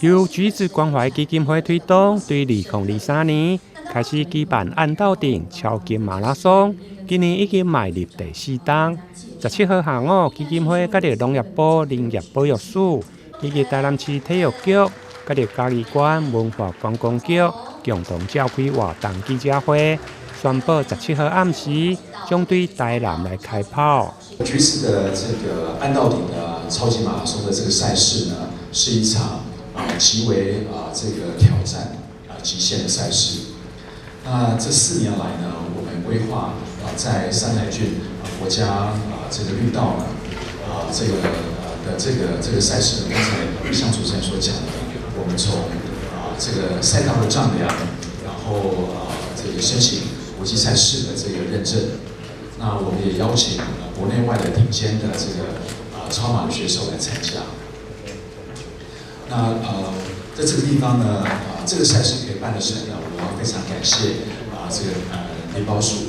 由橘子關懷基金會推動，對2023年開始舉辦按到頂超級馬拉松，今年已經邁入第四冬。17號下午，基金會佮著農業部林業保育署以及台南市體育局、佮著嘉義縣文化觀光局共同召開活動記者會，宣布十七號暗時將對台南來開跑。橘子的這個按到頂的超級馬拉松的這個賽事呢，是一場極為這個挑戰極限的賽事。那這4年來呢，我們規劃在山海郡國家這個綠道呢這個的這個賽事呢，剛才像主持人所講的，我們從這個賽道的丈量，然後這個申請國際賽事的這個認證，那我們也邀請國內外的頂尖的這個超馬的選手來參加。那在這個地方呢，這個賽事可以辦得成呢，我要非常感謝這個林保署，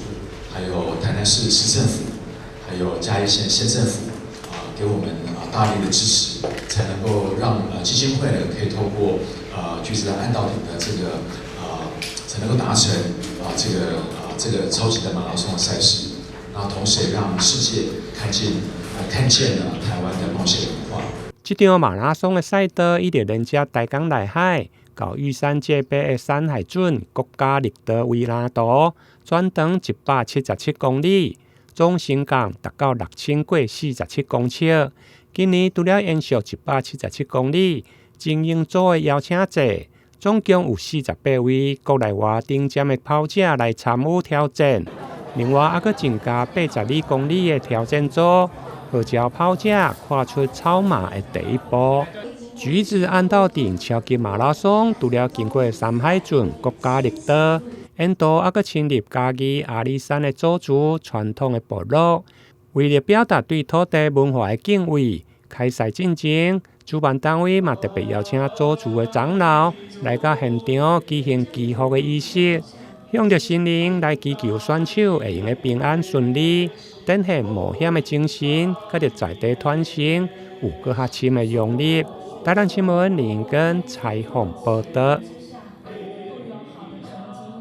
還有台南市市政府，還有嘉義縣縣政府給我們大力的支持，才能夠讓基金會呢可以透過橘子的按到頂的這個才能夠達成這個超級的馬拉松的賽事，那同時也讓世界看見了台灣的冒險文化。這場馬拉松的賽道一直連接大港內海到玉山界碑的山海圳國家綠道圍欄圖，全長177公里，總升降達到6000過47公尺。今年除了延續177公里精英組的邀請制，總共有48位國內外頂尖的跑者來參與挑戰。另外，猶閣增加82公里的挑戰組，號召跑者跨出超馬的第一步。橘子按到頂超級馬拉松，除了經過山海圳國家綠道，沿途猶閣深入嘉義阿里山的祖族傳統的部落，為了表達對土地文化的敬畏，開賽進前，主辦單位嘛特別邀請祖族的長老來到現場舉行祈福的儀式，向著神靈來祈求選手會用得平安順利，展現冒險的精神，佮著在地傳承有閣較深的融入。台南新聞林根採訪報導。